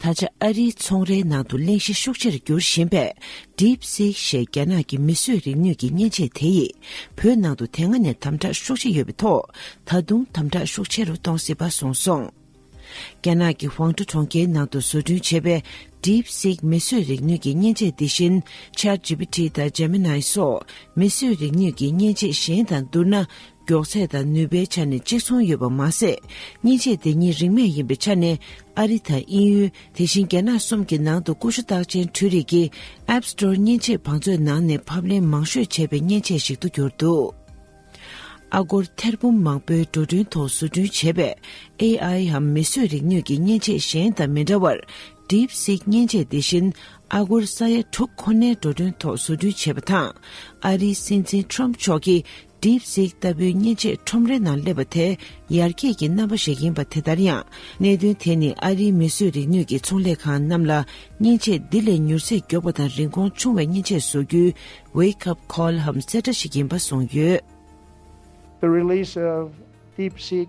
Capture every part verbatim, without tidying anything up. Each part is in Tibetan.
ད་ཆ་ཨ་རིའི་ཚོང་རའི་ནང་དུ་གླེང་གཞི་ཤུགས་ཆེར་འགྱུར་བཞིན་པའི་DeepSeek་ཞེས་རྒྱ་ནག་གི་མིས་བཟོས་རིག་ནུས་ཀྱི་མཉེན་ཆས་དེ་ཡིས་བོད་ནང་དུ་དེ་སྔ་ནས་དམ་དྲག་ཤུགས་ཆེ་ཡོད་པའི་ཐོག་ད་དུང་དམ་དྲག་ཤུགས་ཆེ་རུ་གཏོང་སྲིད་པ་གསུངས་སོང་། རྒྱ་ནག་གི་ཝང་ཀྲོའུ་གྲོང་ཁྱེར་ནང་དུ་བཟོ་སྐྲུན་བྱས་པའི་DeepSeek་མིས་བཟོས་རིག་ནུས་ཀྱི་མཉེན་ཆས་འདི་བཞིན་ChatGPT་དང་Gemini་སོགས་མིས་བཟོས་རིག་ནུས་ཀྱི་མཉེན་ཆས་གཞན་དང་བསྡུར་ན། མགྱོགས་ཚད་དང་ནུས་པའི་ཆ་ནས་གཅིག་མཚུངས་ཡོད་པ་མ་ཟད། མཉེན་ཆས་དེ་གཉིས་རིན་མེད་ཡིན་པའི་ཆ་ནས་ཨ་རི་དང་དབྱིན་ཡུལ། དེ་བཞིན་རྒྱ་ནག་གསུམ་གྱི་ནང་དུ་ཀུ་ཤུ་རྟགས་ཅན་འཕྲུལ་རིག་གི་App Store་མཉེན་ཆས་བང་མཛོད་ནང་ནས་ཕབ་ལེན་མང་ཤོས་བྱས་པའི་མཉེན་ཆས་ཤིག་ཏུ་གྱུར་འདུག་ཨ་སྒོར་ཐེར་འབུམ་མང་པོའི་འགྲོ་གྲོན་ཐོག་བཟོ་སྐྲུན་བྱས་པའི་AI་འམ་མིས་བཟོས་རིག་ནུས་ཀྱི་མཉེན་ཆས་གཞན་དང་མི་འདྲ་བར། DeepSeek་མཉེན་ཆས་དེ་བཞིན་ཨ་སྒོར་ས་ཡ་དྲུག་ཁོ་ནའི་འགྲོ་གྲོན་ཐོག་བཟོ་སྐྲུན་བྱས་པ་དང་། ཨ་རིའི་སྲིད་འཛིན་Trump་མཆོག་གིས་DeepSeek་ལྟ་བུའི་མཉེན་ཆས་ཁྲོམ་རའི་ནང་སླེབས་པ་དེ་ཡར་རྒྱས་ཀྱི་རྣམ་པ་ཞིག་ཡིན་པ་དེ་ལྟར་ཡང་། གནད་དོན་དེ་ནི་ཨ་རིའི་མིས་བཟོས་རིག་ནུས་ཀྱི་ཚོང་ལས་ཁང་རྣམས་ལ་མཉེན་ཆས་འདི་ལས་མྱུར་ཚད་མགྱོགས་པ་དང་རིན་གོང་ཆུང་བའི་མཉེན་ཆས་བཟོ་རྒྱུའི་wake up call་འམ་གསལ་བསྒྲགས་ཤིག་ཡིན་པ་གསུངས་ཡོད། The release of DeepSeek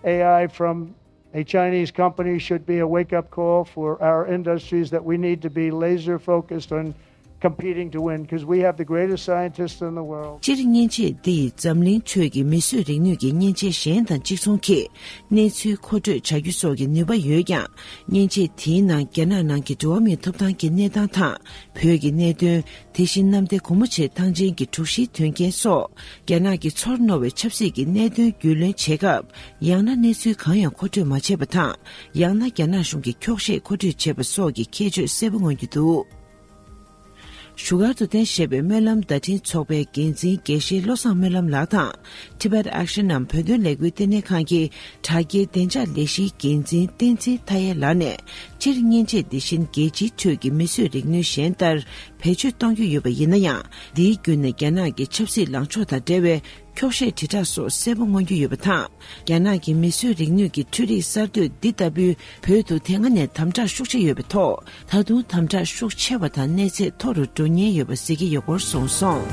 AI from a Chinese company should be a wake-up call for our industries that we need to be laser-focused on competing to win because we have the greatest scientists in the world. སྤྱིར་མཉེན་ཆས་འདི་ཡིས་འཛམ་གླིང་ཁྲོད་ཀྱི་མིས་བཟོས་རིག་ནུས་ཀྱི་མཉེན་ཆས་གཞན་དང་གཅིག་མཚུངས་ཀྱིས་གནས་ཚུལ་མཁོ་སྤྲོད་བྱ་རྒྱུ་སོགས་ཀྱི་ནུས་པ་ཡོད་ཀྱང་། མཉེན་ཆས་དེའི་ནང་རྒྱ་ནག་ནང་གི་འགྲོ་བ་མིའི་ཐོབ་ཐང་གི་གནས་སྟངས་དང་། བོད་ཀྱི་གནད་དོན། དེ་བཞིན་གནམ་བདེ་སྒོ་མོ་ཆེའི་ཐང་ཆེན་གྱི་དྲུག་བཞིའི་དོན་རྐྱེན་སོགས། རྒྱ་ནག་གི་ཚོར་རྣོ་བའི་ཆབ་སྲིད་ཀྱི་གནད་དོན་རྒྱུས་ལོན་བྱེད་སྐབས། ཡང་ན་གནས་ཚུལ་གང་ཡང་མཁོ་སྤྲོད་མ་བྱས་པ་དང་། ཡང་ན་རྒྱ་ནག་གཞུང་གི་འཁྱོག་བཤད་མཁོ་སྤྲོད་བྱས་པ་སོགས་ཀྱི་ཁྱད་ཆོས་གསལ་པོ་མངོན་གྱི་འདུག་བཞུགས་སྒར་དུ་རྟེན་བཞེས་པའི་སྨོན་ལམ་བརྡ་འཕྲིན་ཚོགས་པའི་འགན་འཛིན་དགེ་བཤེས་བློ་བཟང་སྨོན་ལམ་ལགས་དང་། Tibet Action་ནམ་བོད་དོན་ལས་འགུལ་ལྟེ་གནས་ཁང་གི་དྲ་རྒྱའི་བདེ་འཇགས་ལས་གཞིའི་འགན་འཛིན་བསྟན་འཛིན་མཐའ་ཡས་ལགས་ནས། སྤྱིར་མཉེན་ཆས་འདི་བཞིན་རྒྱལ་སྤྱིའི་ཁྲོད་ཀྱི་མིས་བཟོས་རིག་ནུས་གཞན་ལྟར་བེད་སྤྱོད་གཏོང་རྒྱུ་ཡོད་པ་ཡིན་ན་ཡང་། འདིའི་བརྒྱུད་ནས་རྒྱ་ནག་གི་ཆབ་སྲིད་ལངས་ཕྱོགས་དང་འབྲེལ་བའི་འཁྱོག་བཤད་དྲིལ་བསྒྲགས་སོགས་གསལ་པོ་མངོན་རྒྱུ་ཡོད་པ་དང་། རྒྱ་ནག་གི་མིས་བཟོས་རིག་ནུས་ཀྱི་འཕྲུལ་རིག་གསར་གཏོད་འདི་ལྟ་བུའི་བོད་དུ་དེ་སྔ་ནས་དམ་དྲག་ཤུགས་ཆེ་ཡོད་པའི་ཐོག་ད་དུང་དམ་དྲག་ཤུགས་ཆེ་བ་དང་གནས་ཚད་མཐོ་རུ་འགྲོ་ཉེན་ཡོད་པ་གཟིགས་ཀྱི་ཡོད་སྐོར་གསུངས་སོང་།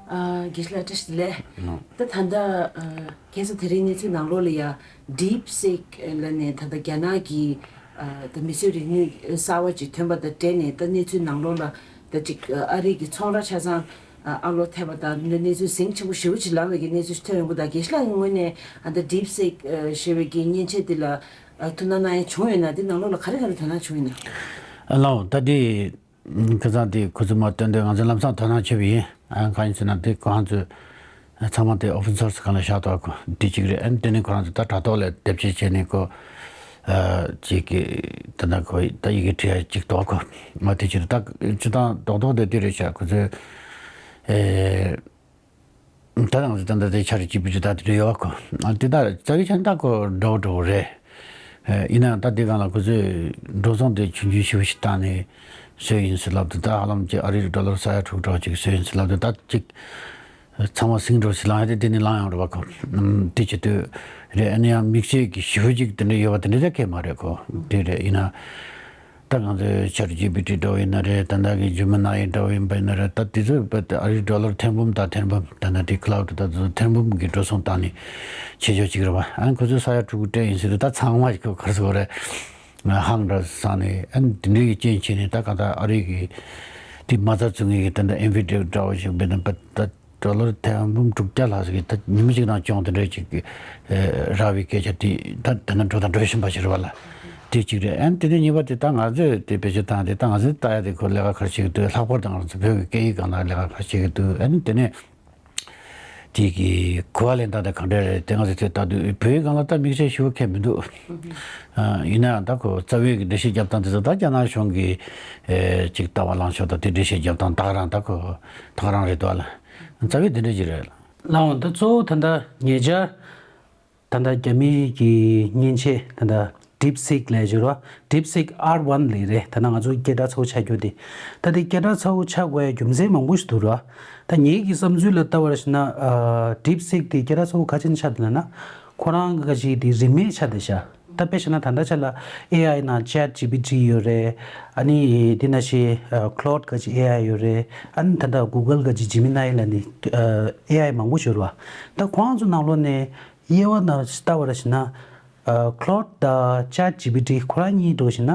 ཨ། དགེ་བཤེས་ལགས་བཀྲ་ཤིས་བདེ་ལེགས། ལགས། ད་ད་ལྟ་ཨ། ཁ་སང་དེ་རིང་གནས་ཚུལ་ནང་ལོགས་ལ་ཡ་DeepSeek་ལ་ནས་ད་ལྟ་རྒྱ་ནག་གི་ཨ། ད་མིས་བཟོས་རིག་ནུས་གསར་བ་ཅིག་ཐོན་པ་དང་འབྲེལ་ནས་ད་གནས་ཚུལ་ནང་ལོགས་ལ་ད་ཅིག་ཨ་རི་གི་ཚོང་ར་ཆ་ཚང་ཨ་ཨ་ལོ་ཐེབས་པ་དང་གནས་ཚུལ་ཟིང་ཆེན་པོ་ཞེ་པོ་ཅིག་ལངས་པའི་གི་གནས་ཚུལ་ཞིག་ཐོན་ཡོང་གི་འདུག་དགེ་བཤེས་ལགས་ཀྱི་ངོས་ནས་ཨ་ད་DeepSeek་ཨ་ཞེས་པའི་གི་མཉེན་ཆས་འདི་ལ་ཨ་ཐུགས་སྣང་གནང་ཡ་བྱུང་ཡོད་ན། འདི་ནང་ལོགས་ལ་ག་རེ་ག་རེ་དོ་སྣང་བྱུང་ཡོད་ན། ཨ་ལའོ། ད་འདི་ཁ་སང་དེ་ཁོ་ཚོས་མར་བཏོན་དུས་ང་ཚོས་ལམ་སང་དོ་སྣང་བྱས་པ་ཡིན། ཨ་གང་ཡིན་ཟེར་ན་དེ་ཁོ་རང་ཚོས་ཚང་མ་དེ་open source་སྒང་ལ་བཞག་འདུག་གོ། དེ་གཅིག་རེད། ཨ་ནི་དེ་ནས་ཁོ་རང་ཚོས་ད་དྲ་ཐོག་ལ་དེབ་སྐྱེལ་བྱས་ནས་ཁོ་ཨ་ཅིག་གི་ད་ལྟ་ཁོ་ད་ཡི་གེ་བྲིས་ཡ་གཅིག་འདུག་གོ། མ་དེ་ཕྱིར་ད་སྤྱིར་བཏང་རྡོག་རྡོག་དེ་དེ་རེད་ཤག་ཁོ་ཚོས་ཨེ། ད་ང་ཚོ་ད་ལྟ་དེ་ཆ་རེ་གཅིག་པུ་ཅིག་ད་དེ་འདྲ་ཡོད་གོ། ཨ་དེ་ད་རྩ་བའི་ཆ་ནས་ད་ཁོ་འདྲ་བོ་འདྲ་བོ་རེད། ཨ་ཡིན་ནའང་ད་དེ་སྒང་ལ་ཁོ་ཚོས་འགྲོ་སོང་དེ་ཆུང་ཆུང་ཞེ་པོ་ཞིག་བཏང་ནས་བཟོས་ཡིན་ཟེར་ལབ་དུས། ད་ཧ་ལམ་ཅིག་ཨ་རིའི་ཌོ་ལར་ས་ཡ་དྲུག་འདྲ་བོ་ཅིག་བཟོས་ཡིན་ཟེར་ལབ་དུས། ད་ཅིག་ཚང་མ་ཟིང་འགྲོ་ཞིག་ལངས་ཡ་དེ་དེ་ནས་ལངས་ཡོང་རེད་པ་ཁོ། ཨམ་དེ་བྱེད་དུས་རེད། ཨ་ནི་ཡང་དམིགས་བསལ་གྱི་ཞེ་པོ་ཅིག་དེ་འདྲ་ཡོད་པ་དེ་འདྲ་ད་གང་ཡང་མ་རེད་ཁོ། དེ་རེད། ཡིན་ན། ད་ང་ཚོའི་ཆར་ཇི་པི་ཊི་འདྲ་བོ་ཡིན་ན་རེད། ད་ལྟ་གི་ཇི་མི་ནའི་འདྲ་བོ་ཡིན་པ་ཡིན་ན་རེད། ད་དེ་ཚོ་ཨ་རིའི་ཌོ་ལར་ཐེར་འབུམ་དང་ཐེར་འབུམ། ད་ལྟ་དེ་ཁི་ལའུ་ཌི་ད་ཚོ་ཐེར་འབུམ་གྱི་འགྲོ་སོང་བཏང་ནས་བྱེད་ཆོག་ཅིག་རེད་པ། ཨ་ཁོ་ཚོས་ས་ཡ་དྲུག་སྤྲད་ཡིན་ཟེར་དུས། ད་ཚང་མ་ཞིག་ག་རེ་ཟེར་དགོས་རེད། ཧང་འདྲ་བསམ་ནས། ཨ་དེ་འདྲའི་གི་རྐྱེན་བྱས་ནས། ད་ག་ད་ཨ་རི་གི་དེ་མ་རྩ་བཙུགས་མཁན་གྱི་ད་ལྟ་ཨེན་བྷི་ཌི་ཡ་འདྲ་བོ་ཞིག་འབད་ན་པ་ད། ཌོ་ལར་ཐེར་འབུམ་དྲུག་བརྒྱ་ལྷག་ཟིག་གི་ད་ཉིན་མོ་གཅིག་ནང་གྱོང་དེ་འདྲ་ཅིག་གི་ཨེ་རག་པའི་སྐད་ཆ་དེ་ད་དེ་ན་འགྲོ་དང་འགྲོ་བཞིན་པ་ཞིག་རེད་པ་ལ། དེ་གཅིག་རེད། ཨ་ནི་དེ་ནས་གཉིས་པ་དེ་ད་ང་ཚོས་དེ་བེད་སྤྱོད་བཏང་དེ། ད་ང་ཚོས་ལྟ་ཡ་དེ་ཁོ་ལས་ཀ་ག་རེ་བྱེད་ཀྱི་འདུག་ལྷག་པར་དུ་ང་ཚོ་བོད་ཀྱི་སྐད་ཡིག་སྒང་ལ་ལས་ཀ་ག་རེ་བྱེད་ཀྱི་འདུག་ཨ་ནི་དེ་ནས་དེ་གི་གོ་བ་ལེན་སྟངས་དེ་གང་འདྲ་རེད། དེ་ང་ཚོས་དེ་ལྟ་དུས་བོད་ཡིག་སྒང་ལ་ད་དམིགས་བསལ་ཞེ་པོ་ཁྱད་མི་འདུག་ཨ་ཡིན་ནའང་ད་ཁོ་རྩ་བའི་གི་འགྲེལ་བཤད་རྒྱབ་སྟངས་དེ་ཚོ་ད་རྒྱ་ནག་གཞུང་གི་ཨེ་ཅིག་ལྟ་བ་ལངས་ཕྱོགས་དང་དེ་འགྲེལ་བཤད་རྒྱབ་སྟངས་ད་ག་རང་ད་ཁོ་ད་ག་རང་རེད་འདུག་ཨ་ལ། རྩ་བའི་དེ་འདྲ་ཅིག་རེད། ལགས་འོང་། ད་གཙོ་བོ་ད་ལྟ་ཉེ་ཆར་ད་ལྟ་རྒྱ་མི་གི་མཉེན་ཆས་ད་ལྟ་ DeepSeek་ལས་བྱུང་ར། DeepSeek R one་ལས་རེད། ད་ནང་ང་ཚོ་སྐད་གྲགས་ཚ་བོ་ཆགས་རྒྱུ་དེ། ད་དེ་སྐད་གྲགས་ཚ་བོ་ཆགས་དགོས་ཡ་རྒྱུ་མཚན་མང་པོ་ཞིག་འདུག་ར། ད་ངེད་ཀྱི་བསམ་ཚུལ་ལ་ལྟ་བར་ཞིག་ན། DeepSeek་དེ་སྐད་གྲགས་ཚ་བོ་ག་ཅན་ཆགས་འདུག་ལབ་ན། ཁོ་རང་ག་ཅིག་དེ་རིན་མེད་ཆགས་བསྡད་ཤག་ད་དཔེ་བཞག་ན་ད་ལྟ་ཆ་ལ་AI་ནང་ChatGPT་ཡོད་རེད། ཨ་ནི་དེ་ནང་བཞིན་Claude་ག་ཅིག་AI་ཡོད་རེད། ཨ་ནི་ད་ལྟ་Google་ག་ཅིག་Gemini་ལབ་ནི་AI་མང་པོ་ཡོད་རེད་བ། ད་ཁོང་ཚོ་ནང་ལོགས་ནས་དབྱེ་བ་ནང་ལྟ་བར་ཞིག་ན། Claude་དང་ChatGPT་ཁོ་རང་གཉིས་འགྲོ་ཞིག་ན།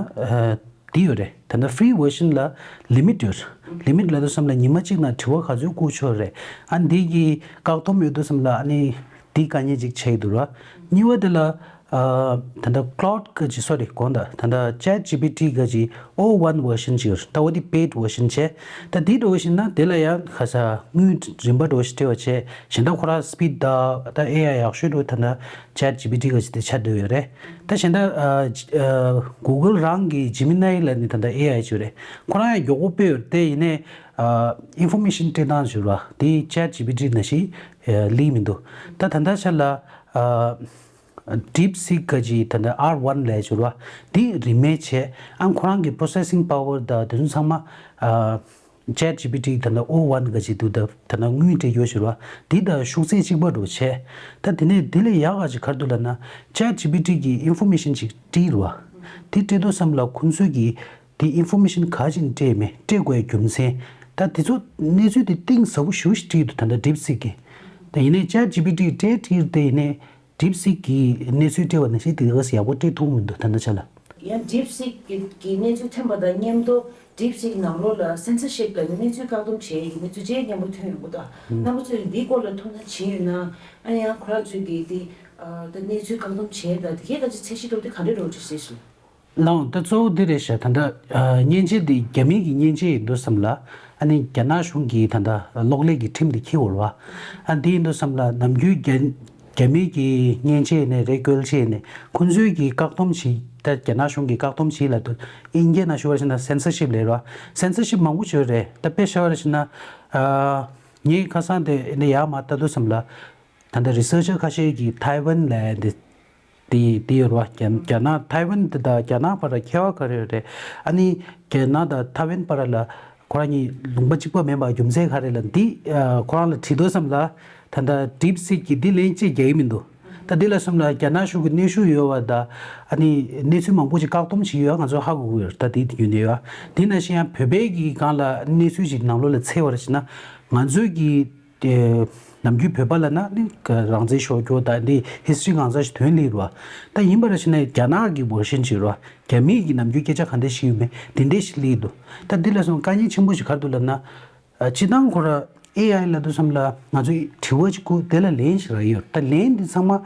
དེ་ཡོད་རེད། ད་ལྟ་free version་ལ་limit་ཡོད་རེད། Limit་ལབ་དུས་ཙམ་ལ་ཉི་མ་གཅིག་ནང་དྲི་བ་ག་ཚོད་བཀོད་ཆོག་རེད། ཨ་འདི་གི་བཀག་སྡོམ་ཡོད་དུས་ཙམ་ལ་ཨ་ནི་འདི་དཀའ་ངལ་ཅིག་ཆགས་ཀྱི་འདུག་ར། གཉིས་པ་དེ་ལ། ད་ལྟ་Claude་ག་ཅིག་sorry་དགོངས་དག་ད་ལྟ་ChatGPT་ག་ཅིག་O one version་ཅིག་ཡོད་རེད། ད་འོ་དེ་paid version་བྱས། ད་འདི་འགྲོ་བཞིན་ན་དེ་ལ་ཡང་ཁ་ས་དངུལ་རིན་པ་འགྲོ་ཞིག་སྤྲད་པ་བྱས། གཞན་དག་ཁོ་རང་speed་དང་ད་AI་ཡག་ཤོས་འགྲོ་ད་ལྟ་ChatGPT་ག་ཅིག་དེ་ཆགས་བསྡད་ཡོད་རེད། ད་གཞན་དག་Google་རང་གི་Gemini་ལ་ནི་ད་ལྟ་AI་ཅིག་ཡོད་རེད། ཁོ་རང་ཡང་མགྱོགས་པོ་དཔེ་ཡོད་རེད། དེ་ཡིན་ནའི་information་སྤྲད་སྟངས་ཞུ་ར་དེ་ChatGPT་ནང་བཞིན་ལིག་མི་འདུག་ད་ད་ལྟ་ཆ་ལ་DeepSeek་ག་ཅིག་ད་ལྟ་R one་ལས་ཞུ་ར་དེ་རིན་མེད་བྱས། ཨང་ཁོ་རང་གི་processing power་དང་དེ་ཚོ་ཚང་མ། ChatGPT་ད་ལྟ་O one་ག་ཅིག་འདུག་ད་ད་ལྟ་དངུལ་སྤྲད་ཡོད་ཞུ་ར་དེ་དང་ཤུགས་ཚད་གཅིག་པ་འགྲོ་བྱས། ད་དེ་ནས་དེ་ལས་ཡག་ག་ཅིག་ག་རེ་འདུག་ལབ་ན་ChatGPT་གི་information་ཅིག་བྲིས་ར་དེ་སྤྲད་དུས་ཙམ་ལ་ཁོང་ཚོས་ཀྱི་དེ་information་ག་ཅིག་སྤྲད་མེད་སྤྲད་དགོས་རྒྱུ་མཚན། ད་དེ་ཚོ་གནས་ཚུལ་དེ་གཏིང་ཟབ་པོ་ཞེ་པོ་ཞིག་བྲིས་འདུག་ད་ལྟ་DeepSeek་གི། ད་ཡིན་ནའི་ChatGPT་སྤྲད་བྲིས་དེ་ཡིན་ནའི་DeepSeek་གི་གནས་ཚུལ་སྤྲད་པ་ནང་བཞིན་དེ་ག་ས་ཡག་པོ་སྤྲད་ཐུབ་མི་འདུག་ད་ལྟ་ཆ་ལ། ཡང་DeepSeek་གི་གི་གནས་ཚུལ་ཐོན་པ་དང་མཉམ་དུ་DeepSeek་ནང་ལོགས་ལ་censorship་ལ་གནས་ཚུལ་བཀག་སྡོམ་བྱས་ཡོད་གནས་ཚུལ་བཅས་མཉམ་པོ་ཐོན་ཡོང་གི་འདུག་རྣམ་པ་ཚོས་འདིའི་སྐོར་ལ་ཐུགས་སྣང་བྱས་ཡོད་ན། ཨ་ཡང་ཁོ་རང་ཚོས་ཀྱི་དེ་ད་གནས་ཚུལ་བཀག་སྡོམ་བྱས་དང་དེ་གས་ད་ཅི་ཚད་གཞི་འགྲོ་དེ་ག་འདྲ་འགྲོ་ཅིག་ཟེར་སོང་། ལགས་ད་གཙོ་བོ་འདི་རེད་ཤག་ད་ལྟ་མཉེན་ཆས་འདི་རྒྱ་མི་གི་མཉེན་ཆས་ཡིན་དུས་ཙམ་ལ་ཨ་ནི་རྒྱ་ནག་གཞུང་གིས་ད་ལྟ་གློག་ཀླད་ཀྱི་ཁྲིམས་འདི་འཁྱེར་ཡོད་རེད་བ། ཨ་འདི་ཡིན་དུས་ཙམ་ལ་ནམ་རྒྱུན་རྒྱ་རྒྱ་མི་གི་མཉེན་ཆས་ནས་རེད་བཀོལ་ཆས་ནས་ཁོང་ཚོས་ཀྱི་བཀག་སྡོམ་བྱེད་ད་རྒྱ་ནག་གཞུང་གིས་བཀག་སྡོམ་བྱེད་ལབ་དུས་ཨིན་སྐད་ནང་ཞུ་བ་ཞིག་ན་censorship་ལབ་རེད་བ། Censorship་མང་པོ་བྱས་རེད། ད་དཔེ་བཞག་པ་ཞིག་ན་ངས་ཁ་སང་དེ་ནས་ཡར་མར་ལྟ་དུས་ཙམ་ལ་ད་ལྟ་researcher་ཁ་ཤས་ཀྱིས་Taiwan་ལབ་འདི། དེ་དེ་ཡོད་རེད་བ། རྒྱ་རྒྱ་ནག་ཐའེ་ཝན་དེ་དང་རྒྱ་ནག་བར་ལ་ཁྱད་པར་ག་རེ་ཡོད་རེད། ཨ་ནི་རྒྱ་ནག་དང་ཐའེ་ཝན་བར་ལ་ཁོ་རང་གཉིས་ལུང་པ་གཅིག་པ་མིན་པ་རྒྱུ་མཚན་ག་རེ་ལ་འདི་ཁོ་རང་ལ་དྲིས་དུས་ཙམ་ལ་ད་ལྟ་DeepSeek་གིས་འདི་ལན་གཅིག་རྒྱག་གི་མི་འདུག་ད་འདི་ལ་སོང་ལ་རྒྱ་ནག་གཞུང་གི་གནོན་ཤུགས་ཡོད་བ་དང་ཨ་ནི་གནས་ཚུལ་མང་པོ་ཞིག་བཀག་སྡོམ་བྱས་ཡོད་ང་ཚོ་ཧ་གོ་གི་ཡོད་ད་དེ་དེ་རྒྱུ་ནས་ཡོད། དེ་ནང་བཞིན་ཡང་བོད་པའི་གི་སྒང་ལ་གནས་ཚུལ་ཞིག་ནང་ལོགས་ལ་འཚོལ་བ་ཞིག་ན་ང་ཚོའི་གི་དེ་ནམ་རྒྱུན་བོད་པ་ལ་ན་ནི་རང་བཙན་ཤོར་རྒྱུ་དང་འདི་history་གང་ཟག་ཞིག་ཐོན་ལེ་རུ་བ། ད་ཡིན་པར་ཕྱིན་ན་རྒྱ་ནག་གི་version་ཅིག་རུ་བ། རྒྱ་མིའི་གི་ནམ་རྒྱུན་སྐད་ཆ་ག་འདྲ་ཞིག་ཡོད་མེད་དེ་འདྲ་ཞིག་ལེ་འདུག་ད་འདི་ལ་སོང་དཀའ་ངལ་ཆེན་པོ་ཞིག་ག་རེ་འདུག་ལབ་ན། སྤྱི་བཏང་ཁོ་ར་AI་ལ་དུ་བསམ་ལ་ང་ཚོས་དྲི་བ་ཅིག་བསྐུར་དེ་ལ་ལན་ཞིག་རག་ཡོད་ད་ལན་འདི་ཚང་མ།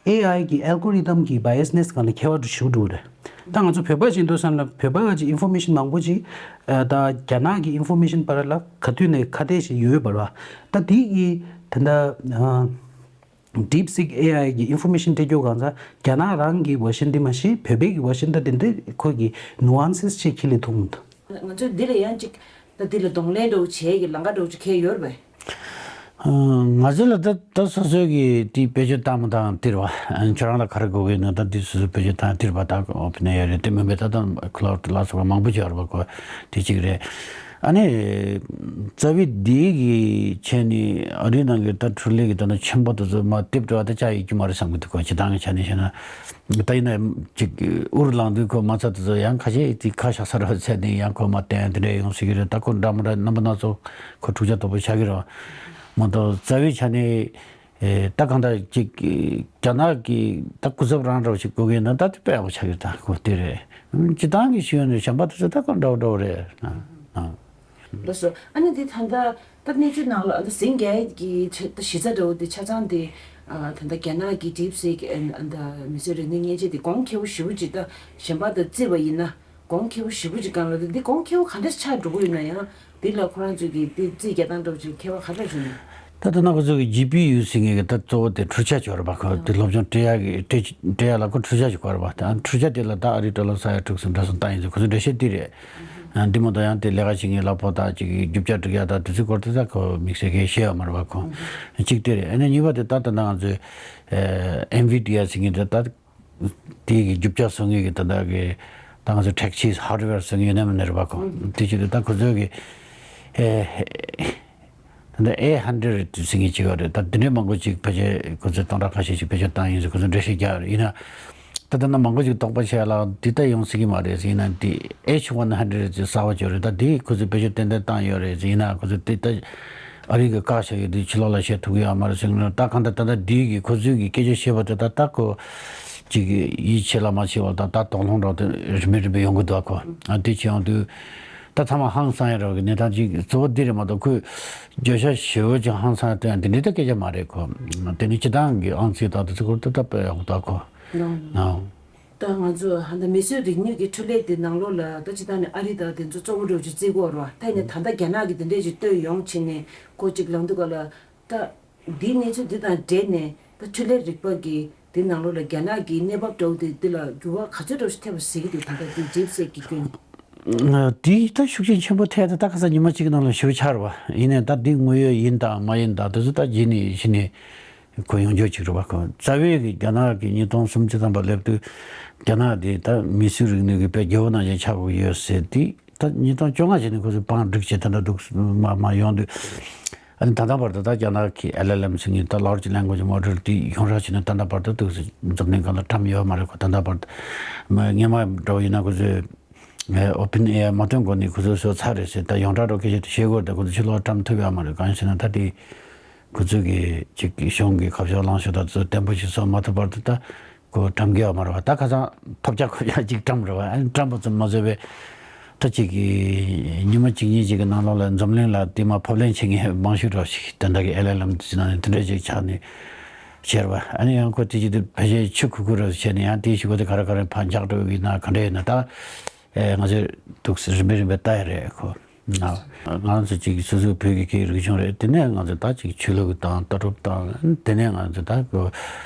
AI་གི་algorithm་གི་biasness་སྒང་ལ་ཁྱད་པར་དུ་ཞུགས་འགྲོ་རེད། ད་ང་ཚོ་བོད་པ་ཞིག་འདུག་བསམ་ན་བོད་པ་གི་information་མང་པོ་ཅིག་ད་རྒྱ་ནག་གི་information་བར་ལ་ག་དུས་ནས་ག་དེ་ཞིག་ཡོད་པར་བ། ད་དེ་གི་ད་ལྟ་DeepSeek AI་གི་information་སྤྲད་རྒྱུ་གང་ཚ་རྒྱ་ནག་རང་གི་version་འདི་མ་ཤེས་བོད་པའི་གི་version་ད་དེ་འདྲ་ཁོ་གི་nuances་ཅིག་ཁྱི་ལས་ཐུང་མི་འདུག་ང་ཚོས་འདི་ལ་ཡང་ཅིག་ད་འདི་ལ་གདོང་ལེན་འགྲོ་བྱེད་ཀྱི་ལམ་ཁ་འགྲོ་བྱེད་ཁས་ཡོད་རེད་པས། ང་ཚོ་ལ་ད་ད་སོ་སོའི་གི་དེ་བེད་སྤྱོད་བཏང་མི་བཏང་དེ་རེད་བ། ཁྱོད་རང་ལ་ག་རེ་དགོས་ཀྱི་ན་ད་དེ་སོ་སོའི་བེད་སྤྱོད་བཏང་དེ་རེད་བ། ད་ཨོ་ཕི་ན་ཡ་རེད་དེ་མིན་པའི་ད་ད་Claude་ལ་སོགས་པ་མང་པོ་ཅིག་ཡོད་རེད་བ་ཁོ་དེ་གཅིག་རེད། ཨ་ནི་རྩ་བའི་དེའི་གི་ཆེད་ནི་ཨ་རིའི་ནང་གི་ད་འཕྲུལ་ལས་ཀྱི་ད་ན་ཆེན་པོ་དེ་ཚོ་མ་དེབ་འགྲོ་བ་ད་ཅག་ཡིག་རྒྱུ་མ་རེད་བསམ་གི་འདུག་གོ་སྤྱི་བཏང་གི་ཆ་ནས་བཤད་ན། ད་ཡིན་ན་ཅིག་དབུར་ལངས་དུས་ཁོ་མ་ཚད་དུ་ཡང་ཁ་ཤས་ཅིག་ཁ་ཤ་ས་ར་ཚད་ནས་ཡང་ཁོ་མ་བསྟན་དེ་འདྲ་ཡོང་སྲིད་ཀྱི་རེད། ད་ཁོ་འདྲ་མི་འདྲ་རྣམ་པ་སྣ་ཚོགས་ཁོ་འཁྲུག་ཆ་དོད་པོ་ཆགས་ཀྱི་རེད། མ་གཏོགས་རྩ་བའི་ཆ་ནས་ད་གང་ལྟར་ཅིག་རྒྱ་ནག་གི་ད་སྐུ་ཚབ་རང་འདྲ་བོ་ཞིག་དགོས་ཀྱི་ན་ད་དེ་དཔེ་ཡག་པོ་ཆགས་ཀྱི་རེད། ད་ཁོ་དེ་རེད། སྤྱི་བཏང་གི་ཤེས་ཡོན་ནས་གཞན་པ་དེ་ཚོ་ད་ཁོ་འདྲ་བོ་འདྲ་བོ་རེད། ལགས་སོ། ཨ་ནི་འདི་ད་ལྟ་ད་གནས་ཚུལ་ནང་ལ་ཨ་ད་ཟིང་ག་གི་ད་གཞི་རྩ་འདྲ་བོ་འདི་ཆ་ཚང་འདི་ཨ་ད་ལྟ་རྒྱ་ནག་གི་DeepSeek་ཨ་ད་མི་ཚེ་རིང་ནས་མཉེན་ཆས་འདི་གོང་ཁེ་པོ་ཞེ་པོ་ཅིག་ད་གཞན་པ་དང་བརྩིས་པ་ཡིན་ན་གོང་ཁེ་པོ་ཞེ་པོ་ཅིག་གང་ལ་འདི་གོང་ཁེ་པོ་ག་འདྲ་ཆགས་འགྲོ་གི་ཡོད་ན་ཡང་འདི་ལ་ཁོ་རང་ཚོས་ཀྱི་འདི་རྩིས་རྒྱག་སྟངས་འདྲ་བོ་ཅིག་ཁེ་པོ་ག་འདྲ་བྱུང་ན། ད་ལྟ་ན་ཁོ་ཚོ་གི་ཇི་པི་ཡུ་ཟེར་མཁན་གྱི་ད་གཙོ་བོ་དེ་འཕྲུལ་ཆས་ཅིག་ཡོད་རེད་པ། ཁོ་དེ་སློབ་སྦྱོང་སྤྲད་ཡག་གི་སྤྲད་སྤྲད་ཡག་ལ་ཁོ་འཕྲུལ་ཆས་ཅིག་དགོས་རེད་པ། ད་འཕྲུལ་ཆས་དེ་ལ་ད་ཨ་རི་ཌོ་ལར་ས་ཡ་དྲུག་ཙམ་འདྲ་སོང་བཏང་ཡིན་ཟེར་ཁོ་ཚོ་འགྲེལ་བཤད་དེ་རེད། ཨ་འདི་མ་གཏོགས་ཡང་དེ་ལས་ཀ་བྱེད་མཁན་གླ་ཕོགས་དང་ཅིག་རྒྱུ་ཆ་སྒྲིག་ཡག་དང་དེ་ཚོའི་སྐོར་དེ་ད་ཁོ་དམིགས་བསལ་གྱི་བཤད་ཡོད་མ་རེད་པ། ཁོ་གཅིག་དེ་རེད། ཨ་ནི་གཉིས་པ་དེ་ད་ད་ནང་ང་ཚོའི་ཨེ་ཨེན་ཝི་ཌི་ཨའི་ཟེར་མཁན་དེ་ད། དེ་གི་རྒྱུ་ཆ་བཟོ་མཁན་གྱི་ད་ལྟ་གི་ད་ང་ཚོ་འཕྲུལ་ཆས་ཧར་ཌི་ཝེར་བཟོ་མཁན་ཡོད་ན་མེད་ན་རེད་པ་ཁོ། དེ་བྱེད་དུས་ད་ཁོ་ཚོའི་གི་ཨེ་ད་ལྟ་ཨེ་ཧན་ཌེ་རེཌ་ཟེར་མཁན་ཅིག་ཡོད་རེད། ད་དེ་འདྲའི་མང་པོ་ཅིག་ཕལ་ཆེར་ཁོ་ཚོས་སྟོང་ཕྲག་ཁ་ཤས་ཅིག་བེད་སྤྱོད་བཏང་ཡིན་ཟེར་ཁོ་ཚོས་འགྲེལ་བཤད་རྒྱག་ཡོད་རེད། ཡིན་ན། ད་ལྟ་ན་མང་པོ་ཞིག་དོགས་པ་བྱས་ལ་འདི་ལྟ་ཡོང་སྲིད་ཀྱི་མ་རེད་ཟེར། ཡིན་ན་འདི་ཨེཆ་ཝན་ཧན་ཌེ་རེཌ་ཟེར་གསར་པ་ཅིག་ཡོད་རེད། ད་འདི་ཁོ་ཚོས་བེད་སྤྱོད་ཏན་ཏན་བཏང་ཡོད་རེད་ཟེར། ཡིན་ན་ཁོ་ཚོས་དེ་ལྟ་ཨ་རི་གི་བཀག་བཞག་ཡོད་དུས་ཕྱི་ལོགས་ལ་བཤད་ཐུབ་ཀྱི་ཡོད་མ་རེད་ཟེར་གི། ད་གང་ལྟར་ད་ལྟ་འདི་གི་ཁོ་ཚོས་གི་སྐད་ཆ་བཤད་པ་དེ་ད་ལྟ་ཁོ་ཅིག་གི་ཡིད་ཆེས་ལ་མ་ཆེས་པ་ད་ད་དོགས་སློང་འདྲ་བོ་དེ་རིམ་པས་རིམ་པས་ཡོང་གི་འདུག་ཨ། ཁོ་ཨ་འདི་བྱས་ཡོང་དུས་ད་ཚང་མ་ཧང་སང་ཡ་རེད་གི། གནས་སྟངས་ཅིག་གཙོ་བོ་འདི་རེད་མ་གཏོགས་ཁོས་བརྗོད་བྱ་ཞེ་པོ་ཅིག་ཧང་སང་ཡ་སྟོན་ཡ་འདི་འདྲའི་ད་སྐད་ཆ་མ་རེད་ཁོ། དེ་ནི་སྤྱི་བཏང་གི་ཨང་རྩིས་དང་དེ་ཚོ་སྐོར་ད་ད་དཔེ་ཡག་པོ་འདུག་ཨ། ཁོ་ལོང་ཨ། ད་ང་ཚོ་ཧ་ད་མི་གསོད་རིག་ནུས་ཀྱི་འཕྲུལ་ལས་དེ་ནང་ལོགས་ལ་ད་ཅི་ད་ནི་ཨ་རི་དང་དེ་ཚོ་གཙོ་བོ་འགྲོ་རྒྱུ་བརྩི་གི་ཡོད་རེད་བ། ད་ཡིན་ན་ད་ལྟ་རྒྱ་ནག་གིས་དེ་འདྲས་ཅིག་བཏོན་ཡོང་བྱས་ནས་ཁོ་ཅིག་ལངས་དུས་ག་ལ་ད་འདིའི་གནས་ཚུལ་འདི་དང་འབྲེལ་ནས་ད་འཕྲུལ་ལས་རིག་པ་གི་དེ་ནང་ལོགས་ལ་རྒྱ་ནག་གི་གནས་བབ་འདྲ་བོ་དེ་འདི་ལ་འགྱུར་བ་ག་ཚོད་འདྲ་བོ་ཞིག་ཐེབས་པ་གཟིགས་ཀྱི་འདུག་ད་ལྟ་འདི་ཌིབ་སི་ཀི་གི་སྐྱོན། དེ་ད་ཤུགས་རྐྱེན་ཆེན་པོ་ཐེབས་ཏེ་ད་ཁ་སང་ཉི་མ་གཅིག་གི་ནང་ལ་ཞེ་པོ་ཆགས་རེད་བ། ཡིན་ནའི་ད་འདི་དངོས་ཡོད་ཡིན་དང་མ་ཡིན་དང་དེ་ཚོ་ད་རྗེས་ནས་གཞི་ནས། ཁོ་ཡོང་རྒྱུ་ཅིག་རེད་བ། ཁོ་རྩ་བའི་གི་རྒྱ་ནག་གི་ཉིས་སྟོང་སུམ་ཅུ་ཐམ་པ་སླེབས་དུས་རྒྱ་ནག་དེ་ད་མིས་བཟོས་རིག་ནུས་ཀྱི་དཔེ་རྒྱལ་པོ་ནང་བཞིན་ཆགས་དགོས་ཀྱི་ཡོད་ཟེར་དེ་ད་ཉིས་སྟོང་བཅོ་ལྔ་བྱས་ནས་ཁོ་ཚོས་བང་སྒྲིག་བྱས་ད་ལྟ་འདུག་མ་མ་ཡོང་དུས། ཨ་ནི་ད་ལྟ་བར་དུ་ད་རྒྱ་ནག་གི་ཨེལ་ཨེལ་ཨེམ་ཟེར་མཁན་ད་ལར་ཇི་ལེང་གུ་ཨེཇ་མོ་ཌེལ་དེ་ཡོངས་གྲགས་བྱས་ནས་ད་ལྟ་བར་དུ་འདུག་ཟེར། འཛམ་གླིང་སྒང་ལ་བཀྲམ་ཡོད་མ་རེད། ཁོ་ད་ལྟ་བར་དུ་མ་སྔོན་མ་འདྲ་བོ་ཡིན་ན་ཁོ་ཚོས། ཨོ་པན་ཨེ་ཨའི་མ་བཏོན་གོང་ནས་ཁོ་ཚོས་བཟོས་ཚར་རེད་ཟེར། ད་ཡོངས་གྲགས་འདྲ་སྐད་ཆ་དེ་བཤད་དགོས་རེད། ད་ཁོ་ཚོ་ཕྱི་ལོགས་བཀྲམ་ཐུབ་ཡོད་མ་རེད། གང་ཡིན་ཟེར་ན་ད་དེ་ཁོ་ཚོས་གི་ཅིག་གི་གཞུང་གི་ཁ་ཕྱོགས་ལངས་ཕྱོགས་ད་ཚོ་བརྟན་པོ་ཞིག་བཟོ་མ་ཐུབ་བར་དུ་ད་ཁོ་བཀྲམ་གི་ཡོད་མ་རེད་བ། ད་ཁ་སང་ཐོབ་རྒྱག་ཁོ་རྒྱག་ཅིག་བཀྲམ་རེད་བ། ཨ་ནི་བཀྲམ་པ་ཙམ་མ་ཟད་པའི་ད་ཅིག་གི་ཉི་མ་གཅིག་གཉིས་ཅིག་གི་ནང་ལོགས་ལ་འཛམ་གླིང་ལ་དེ་མ་ཕབ་ལེན་བྱེད་མཁན་མང་ཤོས་འདྲ་ཞིག་དེ་འདྲ་གི་ཨེ་ལ་ལམ་དེ་ནང་ནས་དེ་འདྲ་ཅིག་ཆགས་ནས་བྱས་རེད་བ། ཨ་ནི་ཡང་ཁོ་དེ་ཅིག་དེ་ཕལ་ཆེར་ཆུ་ཁུག་ཁུག་རེ་བྱས་ནས་ཡང་དེའི་གཞུག་གུ་དེ་ག་རེ་ག་རེ་ཕར་འཇགས་འགྲོ་གི་ན་ག་འདྲ་ཡིན་ན་ད། ཨེ་ང་ཚོས་འདུག་སེ་རིམ་པས་རིམ་པས་ལྟ་ཡ་རེད་ཁོ། ང་ང་ཚོ་ཅིག་སོ་སོའི་བོད་ཀྱི་སྐད་ཡིག་རིག་གཞུང་རེད། དེ་ནས་ང་ཚོ་ད་ཅིག་ཆོས་ལུགས་དང་ལྟ་གྲུབ་དང་དེ་ནས་ང་ཚོ་ད་ཁོ་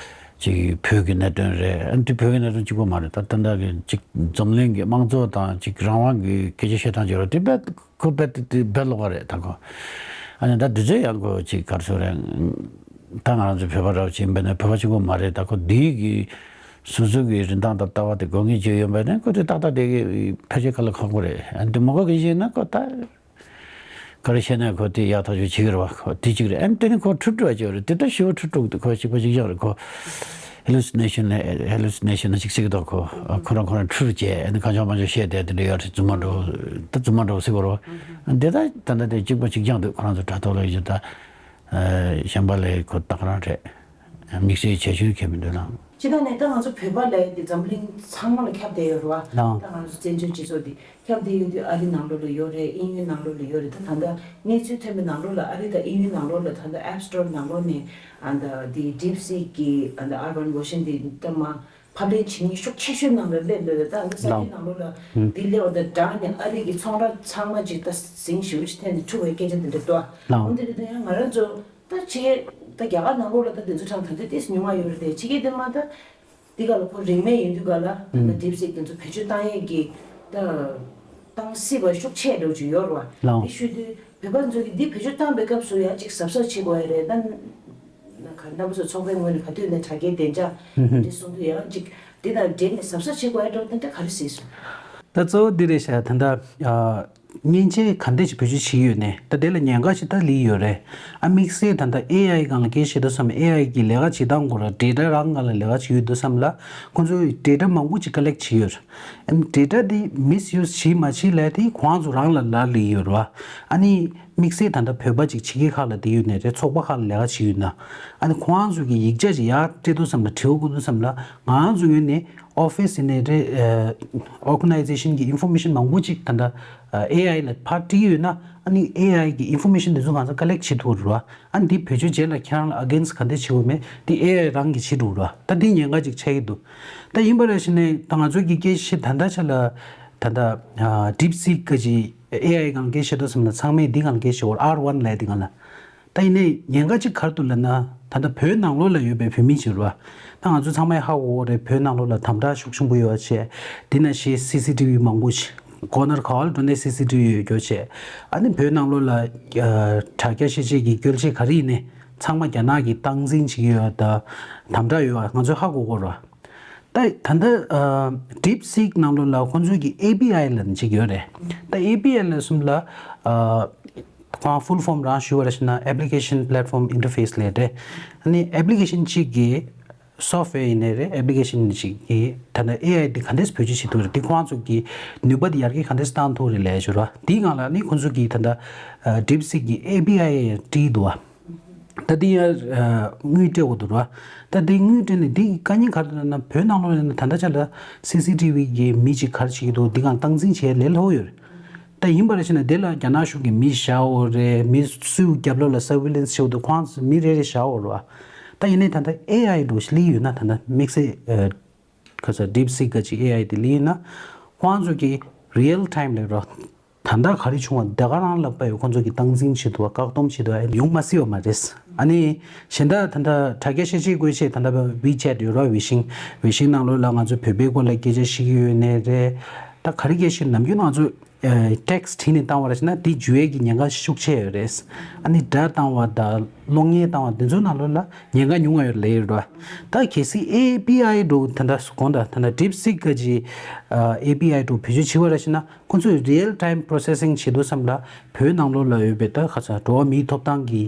ཅིག་བོད་ཀྱི་གནད་དོན་རེད། ཨ་ནི་དེ་བོད་ཀྱི་གནད་དོན་གཅིག་པོ་མ་རེད། ད་ད་ལྟ་གི་ཅིག་འཛམ་གླིང་གི་དམངས་གཙོ་དང་ཅིག་རང་དབང་གི་སྐད་ཆ་བཤད་སྟངས་ཅིག་རེད། དེ་རྦད་ཁོ་རྦད་དེ་རྦད་ལོག་པ་རེད་ད་ཁོ། ཨ་ནི་ད་དུས་ཚོད་ཡང་ཁོ་ཅིག་ག་རེ་ཟེར་རེད། ད་ང་རང་ཚོ་བོད་པ་འདྲ་བོ་ཅིག་ཡིན་པ་ན་བོད་པ་གཅིག་པོ་མ་རེད། ད་ཁོ་འདི་གི་སོ་སོ་གི་རིན་ཐང་དང་ལྟ་བ་དེ་དགོས་ངེས་ཅིག་ཡོད་པ་ན་ཁོ་དེ་ཏག་ཏག་དེ་གི་ཕལ་ཆེར་ག་ལ་ཁག་པོ་རེད། ཨ་ནི་དེ་མ་དགོས་གི་ཞིག་ན་ཁོ་ད་ག་རེ་བཤད་ན་ཁོ་དེ་ཡག་ཐག་ཆོད་བྱེད་ཀྱི་རེད་བ། ཁོ་དེ་གཅིག་རེད། ཨ་ནི་དེ་ནི་ཁོ་འཁྲུལ་འགྲོ་བ་ཅིག་རེད། དེ་ད་ཞེ་པོ་འཁྲུལ་འགྲོ་གི་འདུག་ཁོ་གཅིག་པ་གཅིག་རྐྱང་རེད། ཁོ་ཧེ་ལུ་སི་ནེ་ཤན་ལ་ཧེ་ལུ་སི་ནེ་ཤན་ལ་ཅིག་ཟེར་གི་འདུག་ཁོ་ཁོ་རང་ཁོ་རང་འཁྲུལ་བྱས། ཨ་ནི་གང་བྱུང་མང་བྱུང་བཤད་བསྡད་དེ་འདྲ་ཡོད་རེད། རྫུན་མ་འདྲ་བོ་ད་རྫུན་མ་འདྲ་བོ་ཟེར་དགོས་རེད་བ། ཨ་ནི་དེ་ད་ད་ད་དེ་གཅིག་པ་གཅིག་རྐྱང་འདུག་ཁོ་རང་ཚོ་དྲ་ཐོག་ལ་ཡོད་ད། ཨ་གཞན་པ་ལས་ཁོ་ད་ག་རང་རེད། དམིགས་བསལ་ཆེ་ཤོས་ཁེལ་མི་འདུག་ལགས། སྤྱིར་བཏང་ནས་ད་ང་ཚོ་བོད་པ་ལབ་ཡ་དེ་འཛམ་གླིང་ཚང་མ་ལ་ཁྱབ་བསྡད་ཡོད་རེད་བ། ལགས། ད་ང་ཚོ་བཙན་བྱོལ་སྤྱི་ཚོགས་འདི་ཁྱབ་བསྡད་ཡོད་དུས་ཨ་རི་ནང་ལོགས་ལ་ཡོད་རེད། དབྱིན་ཡུལ་ནང་ལོགས་ལ་ཡོད་རེད། ད་ད་ལྟ་གནས་ཚུལ་ཐོན་པའི་ནང་ལོགས་ལ་ཨ་རི་དང་དབྱིན་ཡུལ་ནང་ལོགས་ལ་ད་ལྟ་App Store་ནང་ལོགས་ནས་ཨ་ད་དེ་ཌིབ་སི་ཀི་གི་ཨ་ད་ཨར་བན་ཝར་ཤན་དེ་ད་མ་ཕབ་ལེན་བྱེད་མཁན་ཤུགས་ཆེ་ཤོས་ནང་ལ་སླེབས་ཡོད་རེད། ད་ཨ་ད་ས་ཆའི་ནང་ལོགས་ལ་དེ་སླེབས་པ་དང་སྦྲགས་ནས་ཨ་རི་གི་ཚོང་ར་ཚང་མ་ཅིག་ད་ཟིང་ཞེ་པོ་ཅིག་ཐེབས་ནས་འཁྲུག་པའི་སྐད་ཆ་དེ་འདྲ་འདུག་ཨ། འོན་ཏེ་དེ་ཡང་ང་རང་ཚོ། ད་ཕྱི་རྒྱལ་ད་རྒྱ་གར་ནང་ལོགས་ལ་ད་དེ་ཚོ་གྲངས་ད་ལྟ་ཏིས་ཉུང་བ་ཡོད་རེད་དེ། ཕྱི་རྒྱལ་དེ་མ་ད་འདི་ག་ལ་ཁོ་རིན་མེད་ཡིན་དུས་ག་ལ་ད་ཌིབ་སི་ཀི་དེ་ཚོ་བེད་སྤྱོད་བཏང་ཡས་ཀྱི་ད་བཏང་སྲིད་པ་ཤུགས་ཆེ་འགྲོ་ཅིག་ཡོད་རེད་བ། ལགས། དེ་ཤོད་དུས་བོད་པ་ཚོ་གིས་འདི་བེད་སྤྱོད་བཏང་པའི་སྐབས་སུ་ཡང་ཅིག་གཟབ་གཟབ་བྱེད་དགོས་ཡ་རེད། ད་ན་ག་རྣམ་པ་ཚོ་ཚོགས་པའི་ངོས་ནས་ག་དུས་ནས་དྲ་རྒྱའི་བདེ་འཇགས་འདི་གསུང་དུས་ཡང་ཅིག་འདི་དང་འབྲེལ་ནས་གཟབ་གཟབ་བྱེད་དགོས་ཡ་འགྲོ་དེ་འདྲ་ག་རེ་གཟིགས་སོང་། ད་གཙོ་བོ་འདི་རེད་ཤག་ད་ལྟ་ཨ། མཉེན་ཆས་ག་འདྲ་ཞིག་བེད་སྤྱོད་བྱེད་ཀྱི་ཡོད་ནས་ད་དེ་ལ་ཉེན་ཁ་ཞིག་ད་ལི་ཡོད་རེད། ཨ་དམིགས་བསལ་ད་ལྟ་ཨེ་ཨའི་སྒང་ལ་སྐད་བཤད་དུས་ཙམ་ཨེ་ཨའི་གི་ལས་ཀ་བྱེད་སྟངས་སྐོར་ལ་ཌེ་ཊ་རང་སྒང་ལ་ལས་ཀ་བྱེད་ཀྱི་ཡོད་དུས་ཙམ་ལ་ཁོང་ཚོས་ཌེ་ཊ་མང་པོ་ཅིག་ཀ་ལེག་བྱེད་ཀྱི་ཡོད་རེད། ཨ་ཌེ་ཊ་དེ་མིས་ཡུ་སི་བྱེད་མ་བྱེད་ལབ་དེ་ཁོང་ཚོ་རང་ལ་ལ་ལི་ཡོད་རེད་བ། ཨ་ནི་དམིགས་བསལ་ད་ལྟ་བོད་པ་ཅིག་ཕྱི་རྒྱལ་ཁག་ལ་བསྡད་ཡོད་ནས་རེད། ཚོགས་པ་ཁག་ལ་ལས་ཀ་བྱེད་ཡོད་ན་ཨ་ནི་ཁོང་ཚོ་གི་ཡིག་ཆ་ཅིག་ཡར་སྤྲད་དུས་ཙམ་ལ་དྲི་བ་བཀོད་དུས་ཙམ་ལ་ང་ཚོ་ངོས་ནས་ཨོ་ཕི་སི་ནས་རེད། ཨོར་ག་ནའི་ཛེ་ཤན་གི་ཨིན་ཕོར་མེ་ཤན་མང་པོ་ཅིག་ད་ལྟ་ཨེ་ཨའི་ལ་ཕར་སྤྲད་ཀྱི་ཡོད་ན་ཨ་ནི་ཨེ་ཨའི་གི་ཨིན་ཕོར་མེ་ཤན་དེ་ཚོ་ང་ཚོ་ཀ་ལེག་བྱེད་ཐུབ་རེད་བ། ཨ་ནི་འདི་བེད་སྤྱོད་བྱས་ལ་ཁྱེད་རང་ལ་ཨ་གེན་སི་ག་འདྲ་བྱེད་དགོས་མེད་འདི་ཨེ་ཨའི་རང་གིས་བྱེད་འགྲོ་རེད་བ། ད་འདི་ཉེན་ཁ་ཅིག་ཆགས་ཀྱི་འདུག་ད་ཡིན་པ་རེད་ཤི་ནས་ད་ང་ཚོ་གི་སྐད་བཤད་ད་ལྟ་ཆ་ལ་ད་ལྟ་ཌིབ་སི་ཀི་གི་ཨེ་ཨའི་སྒང་སྐད་བཤད་དུས་ཙམ་ལ་ཚང་མས་འདི་སྒང་སྐད་བཤད་འོར་ཨར་ཝན་ལབ་འདི་སྒང་ལ། ད་ཡིན་ནའི་ཉེན་ཁ་ཅིག་ག་རེ་འདུག་ལབ་ན་ད་ལྟ་བོད་ནང་ལོགས་ལ་ཡོད་པའི་བོད་མི་ཅིག་རེད་བ། ད་ང་ཚོ་ཚང་མས་ཧ་གོ་གི་རེད། བོད་ནང་ལོགས་ལ་དམ་དྲག་ཤུགས་ཆེན་པོ་ཡོད་བྱས་འདི་ན་ཞེས་སི་སི་ཊི་ཝི་མང་པོ་ཞིག་ཀོ་ནར་ག་བ་ལ་འགྲོ་ནས་སི་སི་ཊི་ཝི་ཡོད་རྒྱུ་བྱས། ཨ་ནི་བོད་ནང་ལོགས་ལ་དྲ་རྒྱ་ཤེས་བྱེད་ཀྱི་སྐྱོན་ཆ་ག་རེ་ཡིན་ནའི་ཚང་མ་རྒྱ་ནག་གིས་སྟངས་འཛིན་བྱེད་ཀྱི་ཡོད་ད་དམ་དྲག་ཡོད་བ་ང་ཚོས་ཧ་གོ་གི་རེད་བ། ད་ད་ལྟ་DeepSeek་ནང་ལོགས་ལ་ཁོང་ཚོའི་གི་ཨེ་པི་ཨའི་ལབ་ནས་ཅིག་ཡོད་རེད། ད་ཨེ་པི་ཨའི་ལབ་སོང་ལ་ཁོང་ཧྥུལ་ཧྥོམ་རང་ཞུ་བ་རེད་ཤི་ན་Application Platform Interface་ལབ་རེད། ཨ་ནི་ཨེ་པི་ལི་ཀེ་ཤན་གཅིག་གི་སོབ་ཝེར་ཡིན་ནའི་རེད། ཨེ་པི་ལི་ཀེ་ཤན་ཞིག་གིས་ད་ལྟ་ཨེ་ཨའི་འདི་ག་འདྲས་བེད་སྤྱོད་བྱེད་ཐུབ་རེད། འདི་ཁོང་ཚོ་གི་ནུས་པ་འདི་ཡར་རྒྱས་ག་འདྲས་བཏང་ཐུབ་རེད་ལབ་ཞུ་ར། འདིའི་སྒང་ལ་ནི་ཁོང་ཚོ་གིས་ད་ལྟ་DeepSeek་གི་ཨེ་པི་ཨའི་ཡང་བྲིས་འདུག་བ། ད་འདི་ཡང་དངུལ་སྤྲད་དགོས་འདུག་ར། ད་འདི་དངུལ་སྤྲད་ནས་འདི་དཀའ་ངལ་ག་རེ་འདུག་ན། བོད་ནང་ལོགས་ཡིན་ན་ད་ལྟ་ཆ་ལ་སི་སི་ཊི་བི་གི་མི་གཅིག་ག་རེ་བྱེད་ཀྱི་འདུག་འདི་སྒང་སྟངས་འཛིན་བྱེད་ལས་སླ་པོ་ཡོད་རེད། ད་ཡིན་པ་རེད་ཤི་ན་དེ་ལ་རྒྱ་ནག་གཞུང་གིས་མི་བཞག་ཡོད་རེད། མི་སུའི་རྒྱབ་ལོགས་ལ་སར་ཝེ་ལན་སི་བྱེད་དུ་ཁོང་ཚོ་མི་རེ་རེ་བཞག་ཡོད་རེད་བ། ད་ཡིན་ནའི་ད་ལྟ་ཨེ་ཨའི་འདྲ་བོ་ཞིག་སླེབས་ཡོད་ན། ད་ལྟ་དམིགས་བསལ་ཁ་ས་DeepSeek་ག་ཅིག་ཨེ་ཨའི་དེ་སླེབས་ཡོད་ན། ཁོང་ཚོ་གིས་རི་ཡལ་ཊའིམ་ལབ་ར། ད་ལྟ་ག་རེ་བྱུང་བ་དེ་ག་རང་ལ་དཔག་ཡོད། ཁོང་ཚོ་གིས་སྟངས་འཛིན་བྱེད་ཐུབ་པ། བཀག་སྡོམ་བྱེད་ཐུབ་པ་ཡོང་མ་སྲིད་པ་མ་རེད། ཨ་ནི་གཞན་དག་ད་ལྟ་དྲ་རྒྱ་ཤེས་བྱའི་བཀོལ་ཆས་ད་ལྟ་ཝི་ཆེ་ཊི་ཡོད་ར། ཝེ་ཤིང་ཝེ་ཤིང་ནང་ལོགས་ལ་ང་ཚོ་བོད་པའི་སྐོར་ལ་སྐད་ཆ་བཤད་ཀྱི་ཡོད་ནའི་རེད། ད་ག་རེ་སྐད་ཆ་ནམ་རྒྱུན་ང་ཚོ་ཨ་ཊེག་སི་བྲིས་ནས་བཏང་བ་རེད་ཤི་ན་དེ་འཇུ་ཡས་ཀྱི་ཉེན་ཁ་ཤུགས་ཆེ་ཡོད་རེད། ཨ་ནི་སྒྲ་བཏང་བ་དང་གློག་བརྙན་བཏང་བ་དེ་ཚོའི་ནང་ལོགས་ལ་ཉེན་ཁ་ཉུང་བ་ཡོད་ལབ་ཡོད་རེད་བ། ད་གལ་སྲིད་ཨེ་པི་ཨའི་འདྲ་བོ་ད་ལྟ་གོང་དང་ད་ལྟ་ཌིབ་སིག་ག་ཅིག་ཨ་ཨེ་པི་ཨའི་འདྲ་བོ་བེད་སྤྱོད་བྱེད་པ་རེད་ཤི་ན། ཁོ་ཚོས་རི་ཡལ་ཊའིམ་པོ་རོ་སེ་སིང་བྱེད་དུས་ཙམ་ལ་བོད་ནང་ལོགས་ལ་ཡོད་པའི་ད་ཁ་ཚ་འགྲོ་བ་མིའི་ཐོབ་ཐང་གི་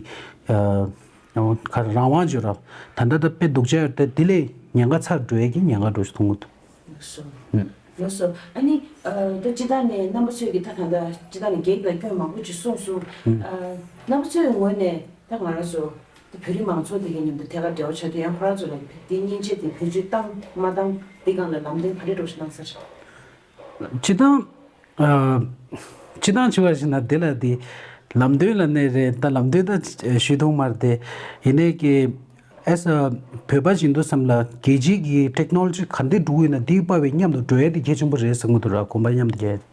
ཨ་ཁ་རང་དབང་བརྗོད་ར་ད་ལྟ་ད་དཔེ་སྡུག་ཅག་ཡོད་དེ། དེ་ལས་ཉེན་ཁ་ཚ་འགྲོ་ཡས་ཀྱི་ཉེན་ཁ་འགྲོ་ཞིག་མཐོང་གི་འདུག། ལགས་སོ། ཨ་ནི་ཨ་ད་སྤྱིར་བཏང་ནས་རྣམ་པ་ཚོས་ཀྱི་ད་ད་ལྟ་སྤྱིར་བཏང་ནས་རྒྱ་ཡིག་ལ་སྐྱོན་མང་པོ་ཅིག་གསུངས་སོང་། ཨ་རྣམ་པ་ཚོའི་ངོས་ནས་ད་ང་རང་ཚོ་ད་བོད་རིགས་མང་ཚོགས་དེ་གའི་མཉམ་དུ་ཐད་ཀར་འབྲེལ་བ་བྱ་དུས་ཡང་ཁོ་རང་ཚོ་ལ་དེ་མཉེན་ཆས་དེ་བེད་སྤྱོད་བཏང་མ་བཏང་དེ་སྒང་ལ་ལམ་སྟོན་ག་རེ་འདྲ་ཞིག་གནང་ས་རེད། སྤྱིར་བཏང་། ཨ། སྤྱིར་བཏང་བྱས་པ་ཞིག་ན་དེ་ལ་དེ་ལམ་སྟོན་ལབ་ནའི་རེད། ད་ལམ་སྟོན་ད་ཞུས་ཐུབ་མ་རེད་དེ། ཡིན་ནའི་ཀྱི་ཨེ་ས་བོད་པ་ཞིག་ཡིན་དུས་ཙམ་ལ་རྒྱལ་སྤྱིའི་གི་ཊེག་ནོ་ལོ་ཇི་ག་འདྲ་འགྲོ་གི་ཡོད་ན་དེའི་དཔག་པའི་མཉམ་དུ་འགྲོ་ཡས་དེ་གལ་ཆེན་པོ་རེད་བསམ་གྱི་འདུག་ར། གོམ་པ་མཉམ་དུ་རྒྱག་ཡས་དེ།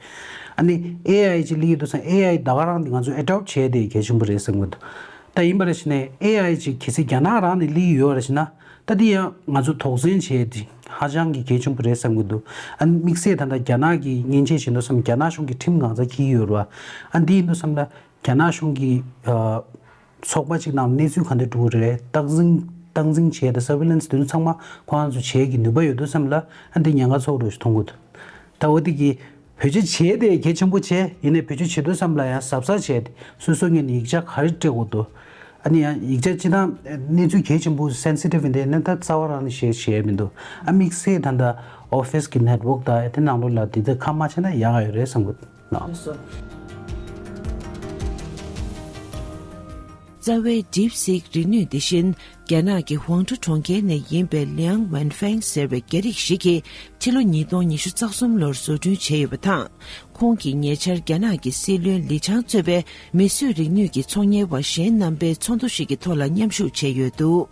ཨ་ནི་ཨེ་ཨའི་ཅིག་སླེབས་ཡོང་དུས་ཙམ་ཨེ་ཨའི་ད་ག་རང་དེ་ང་ཚོ་ཨེ་ཌོབ་བྱས་དེ་གལ་ཆེན་པོ་རེད་བསམ་གྱི་འདུག། ད་ཡིན་པ་རེད་ཤི་ནའི་ཨེ་ཨའི་ཅིག་གལ་སྲིད་རྒྱ་ནག་རང་ནས་སླེབས་ཡོད་རེད་ཤི་ན། ད་འདི་ཡང་ང་ཚོ་དོགས་ཟོན་བྱས་ཏེ་ཧ་ཅང་གི་གལ་ཆེན་པོ་རེད་བསམ་གྱི་འདུག། ཨ་ནི་དམིགས་བསལ་ད་ལྟ་རྒྱ་ནག་གི་མཉེན་ཆས་བྱེད་དུས་ཙམ་རྒྱ་ནག་གཞུང་གི་ཁྲིམས་གང་ཚང་འཁྱེར་ཡོད་རེད་བ། ཨ་འདི་ཡིན་དུས་ཙམ་ལ་རྒྱ་ནག་གཞུང་གི་ཨ་ཚོགས་པ་གཅིག་ནང་གནས་ཚུལ་ག་འདྲ་འགྲོ་གི་རེད། སྟངས་འཛིན་སྟངས་འཛིན་བྱས་ཏེ་སར་ཝེ་ལན་སི་དེ་ཚོ་ཚང་མ་ཁོ་རང་ཚོ་བྱེད་ཀྱི་ནུས་པ་ཡོད་དུས་ཙམ་ལ་ཨ་འདི་ཉེན་ཁ་ཚ་པོ་འདྲ་ཞིག་མཐོང་གི་འདུག། ད་འོ་དེ་གི་བེད་སྤྱོད་བྱས་ཏེ་གལ་ཆེན་པོ་བྱས། ཡིན་ནའི་བེད་སྤྱོད་བྱེད་དུས་ཙམ་ལ་ཡང་གཟབ་གཟབ་བྱས་ཏེ་སོ་སོ་ངོས་ནས་ཡིག་ཆ་ག་རེ་སྤྲད་དགོས་འདུག། ཨ་ནི་ཡང་ཡིག་ཆ་སྤྱིར་བཏང་གནས་ཚུལ་གལ་ཆེན་པོ་སེན་སི་ཊིབ་ཡིན་དེ་ནི་ད་རྩ་བ་རང་ནས་བཤད་བཤད་མི་འདུག། ཨ་དམིགས་བསལ་ད་ལྟ་ཨོ་ཕི་སི་གི་ནེཊ་ཝོག་དང་དེ་ནང་ལོགས་ལ་དེ་ཚོ་ཁ་མ་ཕྱེ་ན་ཡག་ཡོད་རེད་བསམ་གི་འདུག། ལགས་སོ། རྩ་བའི་ཌིབ་སིག་རིག་ནུས་འདི་བཞིན་རྒྱ་ནག་གི་ཝང་ཀྲུའུ་གྲོང་ཁྱེར་ནས་ཡིན་པའི་ལིའང་ཝན་ཧྥེང་ཟེར་བའི་རྒྱ་རིགས་ཤིག་གིས་ཕྱི་ལོ་ཉིས་སྟོང་ཉི་ཤུ་རྩ་གསུམ་ལོར་བཟོ་སྐྲུན་བྱས་ཡོད་པ་དང་། ཁོང་གིས་ཉེ་ཆར་རྒྱ་ནག་གི་སྲིད་བློན་ལི་ཆང་གཙོས་པའི་མིས་བཟོས་རིག་ནུས་ཀྱི་ཚོང་གཉེར་བ་གཞན་རྣམ་པའི་ཚོགས་འདུ་ཞིག་གི་ཐོག་ལ་མཉམ་ཞུགས་བྱས་ཡོད་འདུག།